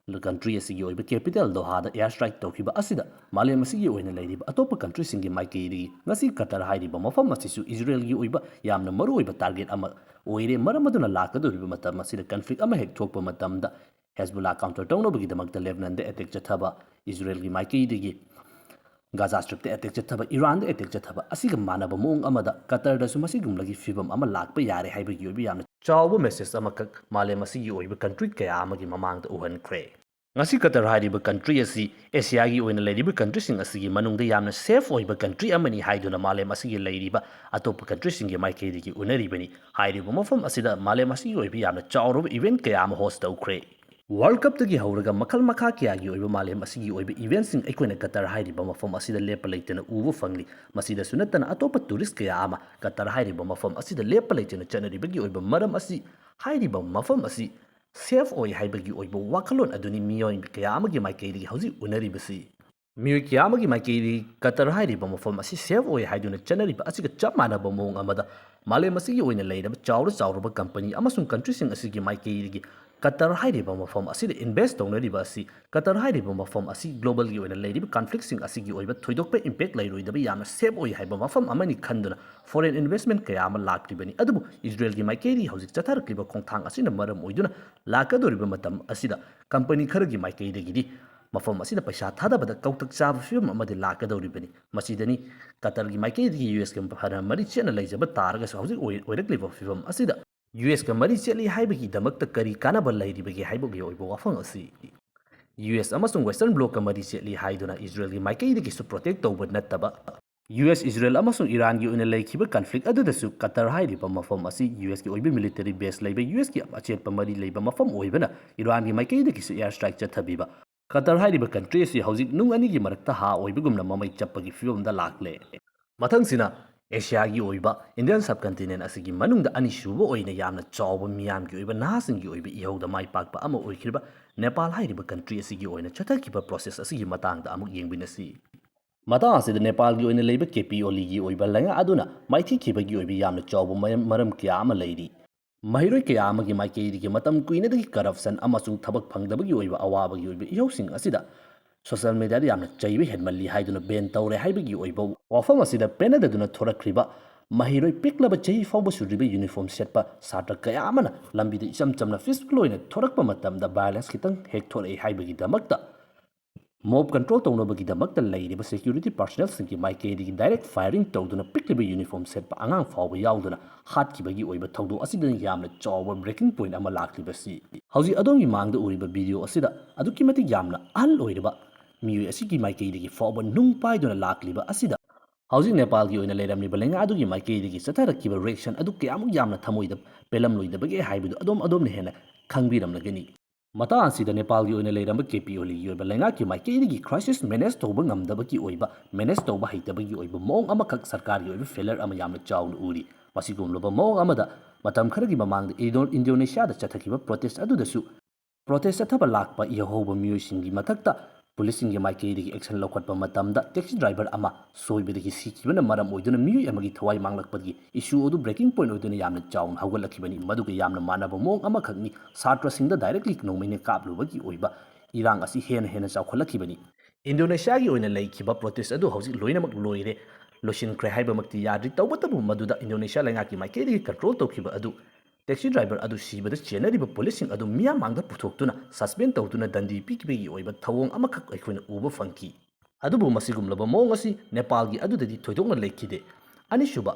ꯀꯟꯇ꯭ꯔꯤ ꯑꯁꯤꯒꯤ ꯑꯣꯏꯕ ꯀꯦꯄꯤꯇꯦꯜ ꯗꯣꯍꯥꯗ ꯑꯦꯌꯔ ꯁ꯭ꯇ꯭ꯔꯥꯏꯛ ꯇꯧꯈꯤꯕ ꯑꯁꯤꯗ ꯃꯥꯂꯦꯝ ꯑꯁꯤꯒꯤ ꯑꯣꯏꯅ ꯂꯩꯔꯤꯕ ꯑꯇꯣꯞꯄ ꯀꯟꯇ꯭ꯔꯤꯁꯤꯡꯒꯤ ꯃꯥꯏꯀꯩꯗꯒꯤ ꯉꯁꯤ ꯀꯇꯔ ꯍꯥꯏꯔꯤꯕ ꯃꯐꯝ ꯑꯁꯤꯁꯨ ꯏꯖꯔꯦꯜꯒꯤ ꯑꯣꯏꯕ ꯌꯥꯝꯅ ꯃꯔꯨꯑꯣꯏꯕ ꯇꯥꯔꯒꯦꯠ ꯑꯃ ꯑꯣꯏꯔꯦ꯫ ꯃꯔꯝ ꯑꯗꯨꯅ ꯂꯥꯛꯀꯗꯧꯔꯤꯕ ꯃꯇꯝ ꯑꯁꯤꯗ ꯀꯟꯐ꯭ꯂꯤꯛ ꯑꯃ ꯍꯦꯛ ꯊꯣꯛꯄ ꯃꯇꯝꯗ ꯍꯦꯖꯕꯨꯂꯥ ꯀꯥꯎꯟꯇꯔ ꯇꯧꯅꯕꯒꯤꯗꯃꯛꯇ ꯂꯦꯕꯅꯟꯗ ꯑꯦꯇꯦꯛ ꯆꯠꯊꯕ ꯏꯖꯔꯦꯜꯒꯤ ꯃꯥꯏꯀꯩꯗꯒꯤ ꯒꯥꯖꯥ ꯁ꯭ꯇ꯭ꯔꯤꯞꯇ ꯑꯦꯇꯦꯛ ꯆꯠꯊꯕ, ꯏꯔꯥꯟꯗ ꯑꯦꯇꯦꯛ ꯆꯠꯊꯕ ꯑꯁꯤꯒ ꯃꯥꯟꯅꯕ ꯃꯑꯣꯡ ꯑꯃꯗ ꯀꯇꯔꯗꯁꯨ ꯃꯁꯤꯒꯨꯝꯂꯒꯤ ꯐꯤꯕꯝ ꯑꯃ ꯂꯥꯛꯄ ꯌꯥꯔꯦ ꯍꯥꯏꯕꯒꯤ ꯑꯣꯏꯕ ꯌꯥꯝꯅ ꯆꯥꯎꯕ ꯃꯦꯁꯦꯖ ꯑꯃꯈꯛ ꯃꯥꯂꯦꯝ ꯑꯁꯤꯒꯤ ꯑꯣꯏꯕ ꯀꯟꯇ꯭ꯔꯤ ꯀꯌꯥ ꯑꯃꯒꯤ ꯃꯃꯥꯡꯗ ꯎꯍꯟꯈ꯭ꯔꯦ꯫ ꯉꯁꯤ ꯀꯇꯔ ꯍꯥꯏꯔꯤꯕ ꯀꯟꯇ꯭ꯔꯤ ꯑꯁꯤ ꯑꯦꯁꯤꯌꯥꯒꯤ ꯑꯣꯏꯅ ꯂꯩꯔꯤꯕ ꯀꯟꯇ꯭ꯔꯤꯁꯤꯡ ꯑꯁꯤꯒꯤ ꯃꯅꯨꯡꯗ ꯌꯥꯝꯅ ꯁꯦꯐ ꯑꯣꯏꯕ ꯀꯟꯇ꯭ꯔꯤ ꯑꯃꯅꯤ ꯍꯥꯏꯗꯨꯅ ꯃꯥꯂꯦꯝ ꯑꯁꯤꯒꯤ ꯂꯩꯔꯤꯕ ꯑꯇꯣꯞꯄ ꯀꯟꯇ꯭ꯔꯤꯁꯤꯡꯒꯤ ꯃꯥꯏꯀꯩꯗꯒꯤ ꯎꯅꯔꯤꯕꯅꯤ꯫ ꯍꯥꯏꯔꯤꯕ ꯃꯐꯝ ꯑꯁꯤꯗ ꯃꯥꯂꯦꯝ ꯑꯁꯤꯒꯤ ꯑꯣꯏꯕ ꯌꯥꯝꯅ ꯆꯥꯎꯔꯕ ꯏꯚꯦꯟꯠ ꯀꯌꯥ ꯑꯃ ꯍꯣꯁ ꯇꯧꯈ꯭ꯔꯦ꯫ ꯋꯥꯔꯜꯗ ꯀꯞꯇꯒꯤ ꯍꯧꯔꯒ ꯃꯈꯜ ꯃꯈꯥ ꯀꯌꯥꯒꯤ ꯑꯣꯏꯕ ꯃꯥꯂꯦꯝ ꯑꯁꯤꯒꯤ ꯑꯣꯏꯕ ꯏꯚꯦꯟꯠꯁꯤꯡ ꯑꯩꯈꯣꯏꯅ ꯀꯇꯔ ꯍꯥꯏꯔꯤꯕ ꯃꯐꯝ ꯑꯁꯤꯗ ꯂꯦꯞꯄ ꯂꯩꯇꯅ ꯎꯕ ꯐꯪꯂꯤ꯫ ꯃꯁꯤꯗꯁꯨ ꯅꯠꯇꯅ ꯑꯇꯣꯞꯄ ꯇꯨꯔꯤꯁ꯭ꯠ ꯀꯌꯥ ꯑꯃ ꯀꯇꯔ ꯍꯥꯏꯔꯤꯕ ꯃꯐꯝ ꯑꯁꯤꯗ ꯂꯦꯞꯄ ꯂꯩꯇꯅ ꯆꯠꯅꯔꯤꯕꯒꯤ ꯑꯣꯏꯕ ꯃꯔꯝ ꯑꯁꯤ ꯍꯥꯏꯔꯤꯕ ꯃꯐꯝ ꯑꯁꯤ ꯁꯦꯐ ꯑꯣꯏ ꯍꯥꯏꯕꯒꯤ ꯑꯣꯏꯕ ꯋꯥꯈꯜꯂꯣꯟ ꯑꯗꯨꯅꯤ ꯃꯤꯑꯣꯏ ꯀꯌꯥ ꯑꯃꯒꯤ ꯃꯥꯏꯀꯩꯗꯒꯤ ꯍꯧꯖꯤꯛ ꯎꯅꯔꯤꯕꯁꯤ꯫ ꯃꯤꯑꯣꯏ ꯀꯌꯥ ꯑꯃꯒꯤ ꯃꯥꯏꯀꯩꯗꯒꯤ ꯀꯇꯔ ꯍꯥꯏꯔꯤꯕ ꯃꯐꯝ ꯑꯁꯤ ꯁꯦꯐ ꯑꯣꯏ ꯍꯥꯏꯗꯨꯅ ꯆꯠꯅꯔꯤꯕ ꯑꯁꯤꯒ ꯆꯞ ꯃꯥꯟꯅꯕ ꯃꯑꯣꯡ ꯑꯃꯗ ꯃꯥꯂꯦꯝ ꯑꯁꯤꯒꯤ ꯑꯣꯏꯅ ꯂꯩꯔꯕ ꯆꯥꯎꯔ ꯆꯥꯎꯔꯕ ꯀꯝꯄꯅꯤ ꯑꯃꯁꯨꯡ ꯀꯟꯇ꯭ꯔꯤꯁꯤꯡ ꯑꯁꯤꯒꯤ ꯃꯥꯏꯀꯩꯗꯒꯤ ꯀꯇꯔ ꯍꯥꯏꯔꯤꯕ ꯃꯐꯝ ꯑꯁꯤꯗ ꯏꯟꯚꯦꯁ꯭ꯠ ꯇꯧꯅꯔꯤꯕ ꯑꯁꯤ ꯀꯇꯔ ꯍꯥꯏꯔꯤꯕ ꯃꯐꯝ ꯑꯁꯤ ꯒ꯭ꯂꯣꯕꯜꯒꯤ ꯑꯣꯏꯅ ꯂꯩꯔꯤꯕ ꯀꯟꯐ꯭ꯂꯤꯛꯁꯤꯡ ꯑꯁꯤꯒꯤ ꯑꯣꯏꯕ ꯊꯣꯏꯗꯣꯛꯄ ꯏꯝꯄꯦꯛ ꯂꯩꯔꯣꯏꯗꯕ ꯌꯥꯝꯅ ꯁꯦꯐ ꯑꯣꯏ ꯍꯥꯏꯕ ꯃꯐꯝ ꯑꯃꯅꯤ ꯈꯟꯗꯨꯅ ꯐꯣꯔꯦꯟ ꯏꯟꯚꯦꯁ꯭ꯠꯃꯦꯟꯠ ꯀꯌꯥ ꯑꯃ ꯂꯥꯛꯂꯤꯕꯅꯤ꯫ ꯑꯗꯨꯕꯨ ꯏꯖꯔꯦꯜꯒꯤ ꯃꯥꯏꯀꯩꯗꯒꯤ ꯍꯧꯖꯤꯛ ꯆꯠꯊꯔꯛꯂꯤꯕ ꯈꯣꯡꯊꯥꯡ ꯑꯁꯤꯅ ꯃꯔꯝ ꯑꯣꯏꯗꯨꯅ ꯂꯥꯛꯀꯗꯧꯔꯤꯕ ꯃꯇꯝ ꯑꯁꯤꯗ ꯀꯝꯄꯅꯤ ꯈꯔꯒꯤ ꯃꯥꯏꯀꯩꯗꯒꯤꯗꯤ ꯃꯐꯝ ꯑꯁꯤꯗ ꯄꯩꯁꯥ ꯊꯥꯗꯕꯗ ꯀꯧꯇꯛ ꯆꯥꯕ ꯐꯤꯕꯝ ꯑꯃꯗꯤ ꯂꯥꯛꯀꯗꯧꯔꯤꯕꯅꯤ꯫ ꯃꯁꯤꯗꯅꯤ ꯀꯇꯔꯒꯤ ꯃꯥꯏꯀꯩꯗꯒꯤ ꯌꯨ ꯑꯦꯁꯀ ꯐꯅ ꯃꯔꯤ ꯆꯦꯠꯅ ꯂꯩꯖꯕ ꯇꯥꯔꯒꯁꯨ ꯍꯧꯖꯤꯛ ꯑꯣꯏ-, ꯑꯣꯏꯔꯛꯂꯤꯕ ꯐꯤꯕꯝ ꯑꯁꯤꯗ ꯌꯨ ꯑꯦꯁꯀ ꯃꯔꯤ ꯆꯦꯠꯂꯤ ꯍꯥꯏꯕꯒꯤꯗꯃꯛꯇ ꯀꯔꯤ ꯀꯥꯟꯅꯕ ꯂꯩꯔꯤꯕꯒꯦ ꯍꯥꯏꯕꯒꯤ ꯑꯣꯏꯕ ꯋꯥꯐꯝ ꯑꯁꯤ ꯌꯨ ꯑꯦꯁ ꯑꯃꯁꯨꯡ ꯋꯦꯁꯇꯔꯟ ꯕ꯭ꯂꯣꯛꯀ ꯃꯔꯤ ꯆꯦꯠꯂꯤ ꯍꯥꯏꯗꯨꯅ ꯏꯖꯔꯦꯜꯒꯤ ꯃꯥꯏꯀꯩꯗꯒꯤꯁꯨ ꯄ꯭ꯔꯣꯇꯦꯛ ꯇꯧꯕ ꯅꯠꯇꯕ, ꯌꯨ ꯑꯦꯁ ꯏꯖꯔꯦꯜ ꯑꯃꯁꯨꯡ ꯏꯔꯥꯟꯒꯤ ꯑꯣꯏꯅ ꯂꯩꯈꯤꯕ ꯀꯟꯐ꯭ꯂꯤꯛ ꯑꯗꯨꯗꯁꯨ ꯀꯇꯔ ꯍꯥꯏꯔꯤꯕ ꯃꯐꯝ ꯑꯁꯤ ꯌꯨ ꯑꯦꯁꯀꯤ ꯑꯣꯏꯕ ꯃꯤꯂꯤꯇꯔꯤ ꯕꯦꯁ ꯂꯩꯕ, ꯌꯨ ꯑꯦꯁꯀꯤ ꯑꯆꯦꯠꯄ ꯃꯔꯤ ꯂꯩꯕ ꯃꯐꯝ ꯑꯣꯏꯕꯅ ꯏꯔꯥꯟꯒꯤ ꯃꯥꯏꯀꯩꯗꯒꯤꯁꯨ ꯑꯦꯌꯔ ꯁ꯭ꯇ꯭ꯔꯥꯏꯛ ꯆꯠꯊꯕꯤꯕ꯫ ꯀꯇꯔ ꯍꯥꯏꯔꯤꯕ ꯀꯟꯇ꯭ꯔꯤ ꯑꯁꯤ ꯍꯧꯖꯤꯛ ꯅꯨꯡ ꯑꯅꯤꯒꯤ ꯃꯔꯛꯇ ꯍꯥ ꯑꯣꯏꯕꯒꯨꯝꯅ ꯃꯃꯩ ꯆꯞꯄꯒꯤ ꯐꯤꯕꯝꯗ ꯂꯥꯛꯂꯦ꯫ ꯃꯊꯪꯁꯤꯅ ꯑꯦꯁꯤꯌꯥꯒꯤ ꯑꯣꯏꯕ ꯏꯟꯗꯤꯌꯟ ꯁꯕꯀꯟꯇꯤꯅꯦꯟ ꯑꯁꯤꯒꯤ ꯃꯅꯨꯡꯗ ꯑꯅꯤꯁꯨꯕ ꯑꯣꯏꯅ ꯌꯥꯝꯅ ꯆꯥꯎꯕ ꯃꯤꯌꯥꯝꯒꯤ ꯑꯣꯏꯕ ꯅꯍꯥꯁꯤꯡꯒꯤ ꯑꯣꯏꯕ ꯏꯍꯧꯗ ꯃꯥꯏ ꯄꯥꯛꯄ ꯑꯃ ꯑꯣꯏꯈ꯭ꯔꯤꯕ ꯅꯦꯄꯥꯜ ꯍꯥꯏꯔꯤꯕ ꯀꯟꯇ꯭ꯔꯤ ꯑꯁꯤꯒꯤ ꯑꯣꯏꯅ ꯆꯠꯊꯈꯤꯕ ꯄ꯭ꯔꯣꯁꯦꯁ ꯑꯁꯤꯒꯤ ꯃꯇꯥꯡꯗ ꯑꯃꯨꯛ ꯌꯦꯡꯃꯤꯟꯅꯁꯤ꯫ ꯃꯇꯥꯡ ꯑꯁꯤꯗ ꯅꯦꯄꯥꯜꯒꯤ ꯑꯣꯏꯅ ꯂꯩꯕ ꯀꯦ ꯄꯤ ꯑꯣꯂꯤꯒꯤ ꯑꯣꯏꯕ ꯂꯩꯉꯥꯛ ꯑꯗꯨꯅ ꯃꯥꯏꯊꯤꯈꯤꯕꯒꯤ ꯑꯣꯏꯕ ꯌꯥꯝꯅ ꯆꯥꯎꯕ ꯃꯔꯝ, ꯃꯔꯝ ꯀꯌꯥ ꯑꯃ ꯂꯩꯔꯤ꯫ ꯃꯍꯩꯔꯣꯏ ꯀꯌꯥ ꯑꯃꯒꯤ ꯃꯥꯏꯀꯩꯗꯒꯤ ꯃꯇꯝ ꯀꯨꯏꯅꯗꯒꯤ ꯀꯔꯞꯁꯟ ꯑꯃꯁꯨꯡ ꯊꯕꯛ ꯐꯪꯗꯕꯒꯤ ꯑꯣꯏꯕ ꯑꯋꯥꯕꯒꯤ ꯑꯣꯏꯕ ꯏꯍꯧꯁꯤꯡ ꯑꯁꯤꯗ ꯁꯣꯁꯤꯌꯦꯜ ꯃꯦꯗꯤꯌꯥꯗ ꯌꯥꯝꯅ ꯆꯩꯕ ꯍꯦꯟꯃꯜꯂꯤ ꯍꯥꯏꯗꯨꯅ ꯕꯦꯟ ꯇꯧꯔꯦ ꯍꯥꯏꯕꯒꯤ ꯑꯣꯏꯕ ꯋꯥꯐꯝ ꯑꯁꯤꯗ ꯄꯦꯟꯅꯗꯗꯨꯅ ꯊꯣꯔꯛꯈ꯭ꯔꯤꯕ ꯃꯍꯩꯔꯣꯏ ꯄꯤꯛꯂꯕ ꯆꯍꯤ ꯐꯥꯎꯕ ꯁꯨꯗ꯭ꯔꯤꯕ ꯌꯨꯅꯤꯐꯣꯔꯝ ꯁꯦꯠꯄ ꯁꯥꯇ꯭ꯔ ꯀꯌꯥ ꯑꯃꯅ ꯂꯝꯕꯤꯗ ꯏꯆꯝ ꯆꯝꯅ ꯄꯤꯁꯐꯨꯜ ꯑꯣꯏꯅ ꯊꯣꯔꯛꯄ ꯃꯇꯝꯗ ꯚꯥꯏꯑꯣꯂꯦꯟꯁ ꯈꯤꯇꯪ ꯍꯦꯛ ꯊꯣꯔꯛꯏ ꯍꯥꯏꯕꯒꯤꯗꯃꯛꯇ ꯃꯣꯕ ꯀꯟꯇ꯭ꯔꯣꯜ ꯇꯧꯅꯕꯒꯤꯗꯃꯛꯇ ꯂꯩꯔꯤꯕ ꯁꯦꯀ꯭ꯌꯨꯔꯤꯇꯤ ꯄꯥꯔꯁꯅꯦꯜꯁꯤꯡꯒꯤ ꯃꯥꯏꯀꯩꯗꯒꯤ ꯗꯥꯏꯔꯦꯛ ꯐꯥꯏꯌꯔꯤꯡ ꯇꯧꯗꯨꯅ ꯄꯤꯛꯂꯤꯕ ꯌꯨꯅꯤꯐꯣꯔꯝ ꯁꯦꯠꯄ ꯑꯉꯥꯡ ꯐꯥꯎꯕ ꯌꯥꯎꯗꯨꯅ ꯍꯥꯠꯈꯤꯕꯒꯤ ꯑꯣꯏꯕ ꯊꯧꯗꯣꯛ ꯑꯁꯤꯗꯅ ꯌꯥꯝꯅ ꯆꯥꯎꯕ ꯕ꯭ꯔꯦꯀꯤꯡ ꯄꯣꯏꯟꯠ ꯑꯃ ꯂꯥꯛꯂꯤꯕꯁꯤ꯫ ꯍꯧꯖꯤꯛ ꯑꯗꯣꯝꯒꯤ ꯃꯥꯡꯗ ꯎꯔꯤꯕ ꯚꯤꯗꯤꯑꯣ ꯑꯁꯤꯗ ꯑꯗꯨꯛꯀꯤ ꯃꯇꯤꯛ ꯌꯥꯝꯅ ꯑꯍꯜ ꯑꯣꯏꯔꯕ ꯃꯤꯑꯣꯏ ꯑꯁꯤꯒꯤ ꯃꯥꯏꯀꯩꯗꯒꯤ ꯐꯥꯎꯕ ꯅꯨꯡ ꯄꯥꯏꯗꯨꯅ ꯂꯥꯛꯂꯤꯕ ꯑꯁꯤꯗ ꯍꯧꯖꯤꯛ ꯅꯦꯄꯥꯜꯒꯤ ꯑꯣꯏꯅ ꯂꯩꯔꯝꯂꯤꯕ ꯂꯩꯉꯥꯛ ꯑꯗꯨꯒꯤ ꯃꯥꯏꯀꯩꯗꯒꯤ ꯆꯠꯊꯔꯛꯈꯤꯕ ꯔꯤꯌꯦꯛꯁꯟ ꯑꯗꯨ ꯀꯌꯥꯃꯨꯛ ꯌꯥꯝꯅ ꯊꯃꯣꯏꯗ ꯄꯦꯜꯂꯝꯂꯣꯏꯗꯕꯒꯦ ꯍꯥꯏꯕꯗꯨ ꯑꯗꯣꯝ ꯑꯗꯣꯝꯅ ꯍꯦꯟꯅ ꯈꯪꯕꯤꯔꯝꯂꯒꯅꯤ꯫ ꯃꯇꯥꯡ ꯑꯁꯤꯗ ꯅꯦꯄꯥꯜꯒꯤ ꯑꯣꯏꯅ ꯂꯩꯔꯝꯕ ꯀꯦ ꯄꯤ ꯑꯣꯂꯤꯒꯤ ꯑꯣꯏꯕ ꯂꯩꯉꯥꯛꯀꯤ ꯃꯥꯏꯀꯩꯗꯒꯤ ꯀ꯭ꯔꯥꯏꯁꯤꯁ ꯃꯦꯅꯦꯖ ꯇꯧꯕ ꯉꯝꯗꯕꯒꯤ ꯑꯣꯏꯕ, ꯃꯦꯅꯦꯖ ꯇꯧꯕ ꯍꯩꯇꯕꯒꯤ ꯑꯣꯏꯕ ꯃꯑꯣꯡ ꯑꯃꯈꯛ ꯁꯔꯀꯥꯔꯒꯤ ꯑꯣꯏꯕ ꯐꯦꯂꯔ ꯑꯃ ꯌꯥꯝꯅ ꯆꯥꯎꯅ ꯎꯔꯤ꯫ ꯃꯁꯤꯒꯨꯝꯂꯕ ꯃꯑꯣꯡ ꯑꯃꯗ ꯃꯇꯝ ꯈꯔꯒꯤ ꯃꯃꯥꯡꯗ ꯏꯟꯗꯣ-, ꯏꯟꯗꯣꯅꯦꯁꯤꯌꯥꯗ ꯆꯠꯊꯈꯤꯕ ꯄ꯭ꯔꯣꯇꯦꯁ ꯑꯗꯨꯗꯁꯨ ꯄ꯭ꯔꯣꯇꯦꯁ ꯆꯠꯊꯕ ꯂꯥꯛꯄ ꯌꯥꯍꯧꯕ ꯃꯤꯑꯣꯏꯁꯤꯡꯒꯤ ꯃꯊꯛꯇ ꯄꯨꯂꯤꯁꯁꯤꯡꯒꯤ ꯃꯥꯏꯀꯩꯗꯒꯤ ꯑꯦꯛꯁꯟ ꯂꯧꯈꯠꯄ ꯃꯇꯝꯗ ꯇꯦꯛꯁꯤ ꯗ꯭ꯔꯥꯏꯚꯔ ꯑꯃ ꯁꯣꯏꯕꯗꯒꯤ ꯁꯤꯈꯤꯕꯅ ꯃꯔꯝ ꯑꯣꯏꯗꯨꯅ ꯃꯤꯑꯣꯏ ꯑꯃꯒꯤ ꯊꯋꯥꯏ ꯃꯥꯡꯂꯛꯄꯒꯤ ꯏꯁꯨ ꯑꯗꯨ ꯕ꯭ꯔꯦꯀꯤꯡ ꯄꯣꯏꯟꯠ ꯑꯣꯏꯗꯨꯅ ꯌꯥꯝꯅ ꯆꯥꯎꯅ ꯍꯧꯒꯠꯂꯛꯈꯤꯕꯅꯤ꯫ ꯃꯗꯨꯒ ꯌꯥꯝꯅ ꯃꯥꯟꯅꯕ ꯃꯑꯣꯡ ꯑꯃꯈꯛꯅꯤ ꯁꯥꯇ꯭ꯔꯁꯤꯡꯗ ꯗꯥꯏꯔꯦꯛꯂꯤ ꯅꯣꯡꯃꯩꯅ ꯀꯥꯞꯂꯨꯕꯒꯤ ꯑꯣꯏꯕ ꯏꯔꯥꯡ ꯑꯁꯤ ꯍꯦꯟꯅ ꯍꯦꯟꯅ ꯆꯥꯎꯈꯠꯂꯛꯈꯤꯕꯅꯤ꯫ ꯏꯟꯗꯣꯅꯦꯁꯤꯌꯥꯒꯤ ꯑꯣꯏꯅ ꯂꯩꯈꯤꯕ ꯄ꯭ꯔꯣꯇꯦꯁ ꯑꯗꯨ ꯍꯧꯖꯤꯛ ꯂꯣꯏꯅꯃꯛ ꯂꯣꯏꯔꯦ, ꯂꯣꯏꯁꯤꯟꯈ꯭ꯔꯦ ꯍꯥꯏꯕꯃꯛꯇꯤ ꯌꯥꯗ꯭ꯔꯤ꯫ ꯇꯧꯕꯇꯕꯨ ꯃꯗꯨꯗ ꯏꯟꯗꯣꯅꯦꯁꯤꯌꯥ ꯂꯩꯉꯥꯛꯀꯤ ꯃꯥꯏꯀꯩꯗꯒꯤ ꯀꯟꯇ꯭ꯔꯣꯜ ꯇꯧꯈꯤꯕ ꯑꯗꯨ ꯇꯦꯛꯁꯤ ꯗ꯭ꯔꯥꯏꯚꯔ ꯑꯗꯨ ꯁꯤꯕꯗ ꯆꯦꯟꯅꯔꯤꯕ ꯄꯨꯂꯤꯁꯁꯤꯡ ꯑꯗꯨ ꯃꯤꯌꯥꯝ ꯃꯥꯡꯗ ꯄꯨꯊꯣꯛꯇꯨꯅ ꯁꯁꯄꯦꯟ ꯇꯧꯗꯨꯅ ꯗꯟꯗꯤ ꯄꯤꯈꯤꯕꯒꯤ ꯑꯣꯏꯕ ꯊꯧꯑꯣꯡ ꯑꯃꯈꯛ ꯑꯩꯈꯣꯏꯅ ꯎꯕ ꯐꯪꯈꯤ꯫ ꯑꯗꯨꯕꯨ ꯃꯁꯤꯒꯨꯝꯂꯕ ꯃꯑꯣꯡ ꯑꯁꯤ ꯅꯦꯄꯥꯜꯒꯤ ꯑꯗꯨꯗꯗꯤ ꯊꯣꯏꯗꯣꯛꯅ ꯂꯩꯈꯤꯗꯦ꯫ ꯑꯅꯤꯁꯨꯕ,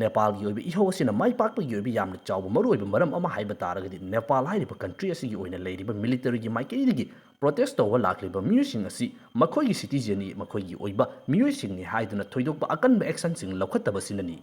ꯅꯦꯄꯥꯜꯒꯤ ꯑꯣꯏꯕ ꯏꯍꯧ ꯑꯁꯤꯅ ꯃꯥꯏ ꯄꯥꯛꯄꯒꯤ ꯑꯣꯏꯕ ꯌꯥꯝꯅ ꯆꯥꯎꯕ ꯃꯔꯨꯑꯣꯏꯕ ꯃꯔꯝ ꯑꯃ ꯍꯥꯏꯕ ꯇꯥꯔꯒꯗꯤ, ꯅꯦꯄꯥꯜ ꯍꯥꯏꯔꯤꯕ ꯀꯟꯇ꯭ꯔꯤ ꯑꯁꯤꯒꯤ ꯑꯣꯏꯅ ꯂꯩꯔꯤꯕ ꯃꯤꯂꯤꯇꯔꯤꯒꯤ ꯃꯥꯏꯀꯩꯗꯒꯤ ꯄ꯭ꯔꯣꯇꯦꯁ ꯇꯧꯕ ꯂꯥꯛꯂꯤꯕ ꯃꯤꯑꯣꯏꯁꯤꯡ ꯑꯁꯤ ꯃꯈꯣꯏꯒꯤ ꯁꯤꯇꯤꯖꯦꯟꯅꯤ, ꯃꯈꯣꯏꯒꯤ ꯑꯣꯏꯕ ꯃꯤꯑꯣꯏꯁꯤꯡꯅꯤ ꯍꯥꯏꯗꯨꯅ ꯊꯣꯏꯗꯣꯛꯄ ꯑꯀꯟꯕ ꯑꯦꯛꯁꯟꯁꯤꯡ ꯂꯧꯈꯠꯇꯕꯁꯤꯅꯅꯤ꯫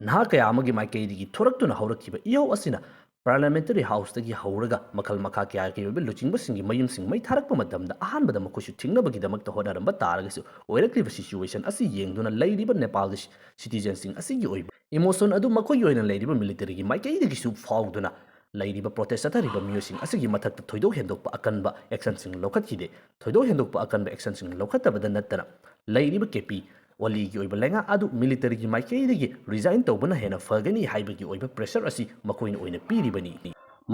ꯅꯍꯥ ꯀꯌꯥ ꯑꯃꯒꯤ ꯃꯥꯏꯀꯩꯗꯒꯤ ꯊꯣꯔꯛꯇꯨꯅ ꯍꯧꯔꯛꯈꯤꯕ ꯏꯍꯧ ꯑꯁꯤꯅ ꯄꯥꯔꯂꯤꯌꯥꯃꯦꯟꯇꯔꯤ ꯍꯥꯎꯁꯇꯒꯤ ꯍꯧꯔꯒ ꯃꯈꯜ ꯃꯈꯥ ꯀꯌꯥꯒꯤ ꯑꯣꯏꯕ ꯂꯨꯆꯤꯡꯕꯁꯤꯡꯒꯤ ꯃꯌꯨꯝꯁꯤꯡ ꯃꯩ ꯊꯥꯔꯛꯄ ꯃꯇꯝꯗ ꯑꯍꯥꯟꯕꯗ ꯃꯈꯣꯏꯁꯨ ꯊꯤꯡꯅꯕꯒꯤꯗꯃꯛꯇ ꯍꯣꯠꯅꯔꯝꯕ ꯇꯥꯔꯒꯁꯨ, ꯑꯣꯏꯔꯛꯂꯤꯕ ꯁꯤꯆꯨꯋꯦꯁꯟ ꯑꯁꯤ ꯌꯦꯡꯗꯨꯅ ꯂꯩꯔꯤꯕ ꯅꯦꯄꯥꯜꯒꯤ ꯁꯤꯇꯤꯖꯦꯟꯁꯤꯡ ꯑꯁꯤꯒꯤ ꯑꯣꯏꯕ ꯏꯃꯣꯁꯟ ꯑꯗꯨ ꯃꯈꯣꯏꯒꯤ ꯑꯣꯏꯅ ꯂꯩꯔꯤꯕ ꯃꯤꯂꯤꯇꯔꯤꯒꯤ ꯃꯥꯏꯀꯩꯗꯒꯤꯁꯨ ꯐꯥꯎꯗꯨꯅ ꯂꯩꯔꯤꯕ ꯄ꯭ꯔꯣꯇꯦꯁ ꯆꯠꯊꯔꯤꯕ ꯃꯤꯑꯣꯏꯁꯤꯡ ꯑꯁꯤꯒꯤ ꯃꯊꯛꯇ ꯊꯣꯏꯗꯣꯛ ꯍꯦꯟꯗꯣꯛꯄ ꯑꯀꯟꯕ ꯑꯦꯛꯁꯟꯁꯤꯡ ꯂꯧꯈꯠꯈꯤꯗꯦ꯫ ꯊꯣꯏꯗꯣꯛ ꯍꯦꯟꯗꯣꯛꯄ ꯑꯀꯟꯕ ꯑꯦꯛꯁꯟꯁꯤꯡ ꯂꯧꯈꯠꯇꯕꯗ ꯅꯠꯇꯅ, ꯂꯩꯔꯤꯕ ꯀꯦ ꯄꯤ ꯑꯣꯂꯤꯒꯤ ꯑꯣꯏꯕ ꯂꯩꯉꯥꯛ ꯑꯗꯨ ꯃꯤꯂꯤꯇꯔꯤꯒꯤ ꯃꯥꯏꯀꯩꯗꯒꯤ ꯔꯤꯖꯥꯏꯟ ꯇꯧꯕꯅ ꯍꯦꯟꯅ ꯐꯒꯅꯤ ꯍꯥꯏꯕꯒꯤ ꯑꯣꯏꯕ ꯄ꯭ꯔꯦꯁꯔ ꯑꯁꯤ ꯃꯈꯣꯏꯅ ꯑꯣꯏꯅ ꯄꯤꯔꯤꯕꯅꯤ꯫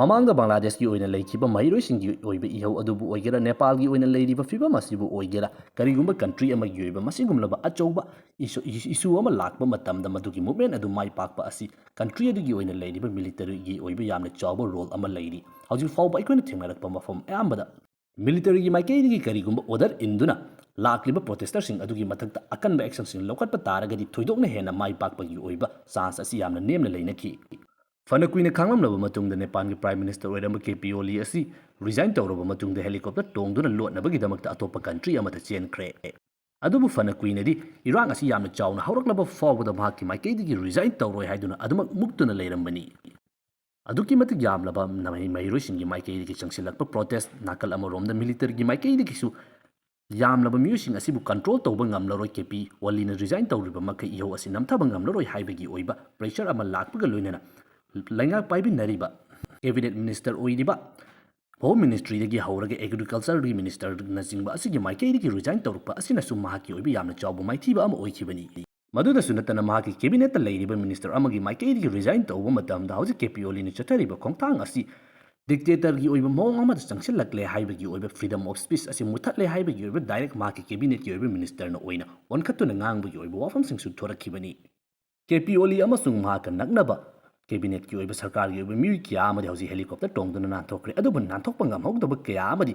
ꯃꯃꯥꯡꯗ ꯕꯪꯒ꯭ꯂꯥꯗꯦꯁꯀꯤ ꯑꯣꯏꯅ ꯂꯩꯈꯤꯕ ꯃꯍꯩꯔꯣꯏꯁꯤꯡꯒꯤ ꯑꯣꯏꯕ ꯏꯍꯧ ꯑꯗꯨꯕꯨ ꯑꯣꯏꯒꯦꯔꯥ, ꯅꯦꯄꯥꯜꯒꯤ ꯑꯣꯏꯅ ꯂꯩꯔꯤꯕ ꯐꯤꯕꯝ ꯑꯁꯤꯕꯨ ꯑꯣꯏꯒꯦꯔꯥ, ꯀꯔꯤꯒꯨꯝꯕ ꯀꯟꯇ꯭ꯔꯤ ꯑꯃꯒꯤ ꯑꯣꯏꯕ ꯃꯁꯤꯒꯨꯝꯂꯕ ꯑꯆꯧꯕ ꯏꯁꯨ, ꯏꯁꯨ ꯑꯃ ꯂꯥꯛꯄ ꯃꯇꯝꯗ ꯃꯗꯨꯒꯤ ꯃꯨꯚꯃꯦꯟ ꯑꯗꯨ ꯃꯥꯏ ꯄꯥꯛꯄ ꯑꯁꯤ ꯀꯟꯇ꯭ꯔꯤ ꯑꯗꯨꯒꯤ ꯑꯣꯏꯅ ꯂꯩꯔꯤꯕ ꯃꯤꯂꯤꯇꯔꯤꯒꯤ ꯑꯣꯏꯕ ꯌꯥꯝꯅ ꯆꯥꯎꯕ ꯔꯣꯜ ꯑꯃ ꯂꯩꯔꯤ꯫ ꯍꯧꯖꯤꯛ ꯐꯥꯎꯕ ꯑꯩꯈꯣꯏꯅ ꯊꯦꯡꯅꯔꯛꯄ ꯃꯐꯝ ꯑꯌꯥꯝꯕꯗ ꯃꯤꯂꯤꯇꯔꯤꯒꯤ ꯃꯥꯏꯀꯩꯗꯒꯤ ꯀꯔꯤꯒꯨꯝꯕ ꯑꯣꯔꯗꯔ ꯏꯟꯗꯨꯅ ꯂꯥꯛꯂꯤꯕ ꯄ꯭ꯔꯣꯇꯦꯁꯇꯔꯁꯤꯡ ꯑꯗꯨꯒꯤ ꯃꯊꯛꯇ ꯑꯀꯟꯕ ꯑꯦꯛꯁꯟꯁꯤꯡ ꯂꯧꯈꯠꯄ ꯇꯥꯔꯒꯗꯤ ꯊꯣꯏꯗꯣꯛꯅ ꯍꯦꯟꯅ ꯃꯥꯏ ꯄꯥꯛꯄꯒꯤ ꯑꯣꯏꯕ ꯆꯥꯟꯁ ꯑꯁꯤ ꯌꯥꯝꯅ ꯅꯦꯝꯅ ꯂꯩꯅꯈꯤ꯫ ꯐꯅ ꯀꯨꯏꯅ ꯈꯥꯡꯂꯝꯂꯕ ꯃꯇꯨꯡꯗ ꯅꯦꯄꯥꯜꯒꯤ ꯄ꯭ꯔꯥꯏꯝ ꯃꯤꯅꯤꯁꯇꯔ ꯑꯣꯏꯔꯝꯕ ꯀꯦ ꯄꯤ ꯑꯣꯂꯤ ꯑꯁꯤ ꯔꯤꯖꯥꯏꯟ ꯇꯧꯔꯕ ꯃꯇꯨꯡꯗ ꯍꯦꯂꯤꯀꯣꯞꯇꯔ ꯇꯣꯡꯗꯨꯅ ꯂꯣꯠꯅꯕꯒꯤꯗꯃꯛꯇ ꯑꯇꯣꯞꯄ ꯀꯟꯇ꯭ꯔꯤ ꯑꯃꯗ ꯆꯦꯟꯈ꯭ꯔꯦ꯫ ꯑꯗꯨꯕꯨ ꯐꯅ ꯀꯨꯏꯅꯗꯤ ꯏꯔꯥꯡ ꯑꯁꯤ ꯌꯥꯝꯅ ꯆꯥꯎꯅ ꯍꯧꯔꯛꯂꯕ ꯐꯥꯎꯕꯗ ꯃꯍꯥꯛꯀꯤ ꯃꯥꯏꯀꯩꯗꯒꯤ ꯔꯤꯖꯥꯏꯟ ꯇꯧꯔꯣꯏ ꯍꯥꯏꯗꯨꯅ ꯑꯗꯨꯃꯛ ꯃꯨꯛꯇꯨꯅ ꯂꯩꯔꯝꯕꯅꯤ꯫ ꯑꯗꯨꯛꯀꯤ ꯃꯇꯤꯛ ꯌꯥꯝꯂꯕ ꯃꯍꯩ ꯃꯍꯩꯔꯣꯏꯁꯤꯡꯒꯤ ꯃꯥꯏꯀꯩꯗꯒꯤ ꯆꯪꯁꯤꯜꯂꯛꯄ ꯄ꯭ꯔꯣꯇꯦꯁ ꯅꯥꯀꯜ ꯑꯃꯔꯣꯝꯗ ꯃꯤꯂꯤꯇꯔꯒꯤ ꯃꯥꯏꯀꯩꯗꯒꯤꯁꯨ ꯌꯥꯝꯂꯕ ꯃꯤꯑꯣꯏꯁꯤꯡ ꯑꯁꯤꯕꯨ ꯀꯟꯇ꯭ꯔꯣꯜ ꯇꯧꯕ ꯉꯝꯂꯔꯣꯏ, ꯀꯦ ꯄꯤ ꯑꯣꯂꯤꯅ ꯔꯤꯖꯥꯏꯟ ꯇꯧꯔꯤꯕ ꯃꯈꯩ ꯏꯍꯧ ꯑꯁꯤ ꯅꯝꯊꯕ ꯉꯝꯂꯔꯣꯏ ꯍꯥꯏꯕꯒꯤ ꯑꯣꯏꯕ ꯄ꯭ꯔꯦꯁꯔ ꯑꯃ ꯂꯥꯛꯄꯒ ꯂꯣꯏꯅꯅ ꯂꯩꯉꯥꯛ ꯄꯥꯏꯃꯤꯟꯅꯔꯤꯕ ꯀꯦꯕꯤꯅꯦꯠ ꯃꯤꯅꯤꯁꯇꯔ ꯑꯣꯏꯔꯤꯕ ꯍꯣꯝ ꯃꯤꯅꯤꯁꯇ꯭ꯔꯤꯗꯒꯤ ꯍꯧꯔꯒ ꯑꯦꯒ꯭ꯔꯤꯀꯜꯆꯔꯒꯤ ꯃꯤꯅꯤꯁꯇꯔꯅꯆꯤꯡꯕ ꯑꯁꯤꯒꯤ ꯃꯥꯏꯀꯩꯗꯒꯤ ꯔꯤꯖꯥꯏꯟ ꯇꯧꯔꯛꯄ ꯑꯁꯤꯅꯁꯨ ꯃꯍꯥꯛꯀꯤ ꯑꯣꯏꯕ ꯌꯥꯝꯅ ꯆꯥꯎꯕ ꯃꯥꯏꯊꯤꯕ ꯑꯃ ꯑꯣꯏꯈꯤꯕꯅꯤ꯫ ꯃꯗꯨꯗꯁꯨ ꯅꯠꯇꯅ ꯃꯍꯥꯛꯀꯤ ꯀꯦꯕꯤꯅꯦꯠꯇ ꯂꯩꯔꯤꯕ ꯃꯤꯅꯤꯁꯇꯔ ꯑꯃꯒꯤ ꯃꯥꯏꯀꯩꯗꯒꯤ ꯔꯤꯖꯥꯏꯟ ꯇꯧꯕ ꯃꯇꯝꯗ ꯍꯧꯖꯤꯛ ꯀꯦ ꯄꯤ ꯑꯣꯂꯤꯅ ꯆꯠꯊꯔꯤꯕ ꯈꯣꯡꯊꯥꯡ ꯑꯁꯤ ꯗꯤꯛꯇꯦꯇꯔꯒꯤ ꯑꯣꯏꯕ ꯃꯑꯣꯡ ꯑꯃꯗ ꯆꯪꯁꯤꯜꯂꯛꯂꯦ ꯍꯥꯏꯕꯒꯤ ꯑꯣꯏꯕ, ꯐ꯭ꯔꯤꯗꯝ ꯑꯣꯐ ꯁ꯭ꯄꯤꯆ ꯑꯁꯤ ꯃꯨꯠꯊꯠꯂꯦ ꯍꯥꯏꯕꯒꯤ ꯑꯣꯏꯕ ꯗꯥꯏꯔꯦꯛ ꯃꯍꯥꯛꯀꯤ ꯀꯦꯕꯤꯅꯦꯠꯀꯤ ꯑꯣꯏꯕ ꯃꯤꯅꯤꯁꯇꯔꯅ ꯑꯣꯏꯅ ꯑꯣꯟꯈꯠꯇꯨꯅ ꯉꯥꯡꯕꯒꯤ ꯑꯣꯏꯕ ꯋꯥꯐꯝꯁꯤꯡꯁꯨ ꯊꯣꯔꯛꯈꯤꯕꯅꯤ꯫ ꯀꯦ ꯄꯤ ꯑꯣꯂꯤ ꯑꯃꯁꯨꯡ ꯃꯍꯥꯛꯀ ꯅꯛꯅꯕ ꯀꯦꯕꯤꯅꯦꯠꯀꯤ ꯑꯣꯏꯕ ꯁꯔꯀꯥꯔꯒꯤ ꯑꯣꯏꯕ ꯃꯤꯑꯣꯏ ꯀꯌꯥ ꯑꯃꯗꯤ ꯍꯧꯖꯤꯛ ꯍꯦꯂꯤꯀꯣꯞꯇꯔ ꯇꯣꯡꯗꯨꯅ ꯅꯥꯟꯊꯣꯛꯈ꯭ꯔꯦ꯫ ꯑꯗꯨꯕꯨ ꯅꯥꯟꯊꯣꯛꯄ ꯉꯝꯍꯧꯗꯕ ꯀꯌꯥ ꯑꯃꯗꯤ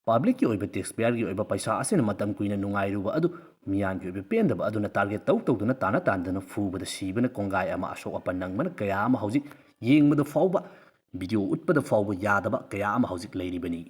ꯄꯕ꯭ꯂꯤꯛꯀꯤ ꯑꯣꯏꯕ ꯇꯦꯛꯁ ꯄꯦꯌꯔꯒꯤ ꯑꯣꯏꯕ ꯄꯩꯁꯥ ꯑꯁꯤꯅ ꯃꯇꯝ ꯀꯨꯏꯅ ꯅꯨꯡꯉꯥꯏꯔꯨꯕ ꯑꯗꯨ ꯃꯤꯌꯥꯝꯒꯤ ꯑꯣꯏꯕ ꯄꯦꯟꯗꯕ ꯑꯗꯨꯅ ꯇꯥꯔꯒꯦꯠ ꯇꯧ ꯇꯧꯗꯨꯅ ꯇꯥꯅ ꯇꯥꯟꯗꯅ ꯐꯨꯕꯗ ꯁꯤꯕꯅ ꯀꯣꯡꯒꯥꯏ ꯑꯃ, ꯑꯁꯣꯛ ꯑꯄꯟ ꯅꯪꯕꯅ ꯀꯌꯥ ꯑꯃ ꯍꯧꯖꯤꯛ ꯌꯦꯡꯕꯗ ꯐꯥꯎꯕ, ꯚꯤꯗꯤꯑꯣ ꯎꯠꯄꯗ ꯐꯥꯎꯕ ꯌꯥꯗꯕ ꯀꯌꯥ ꯑꯃ ꯍꯧꯖꯤꯛ ꯂꯩꯔꯤꯕꯅꯤ꯫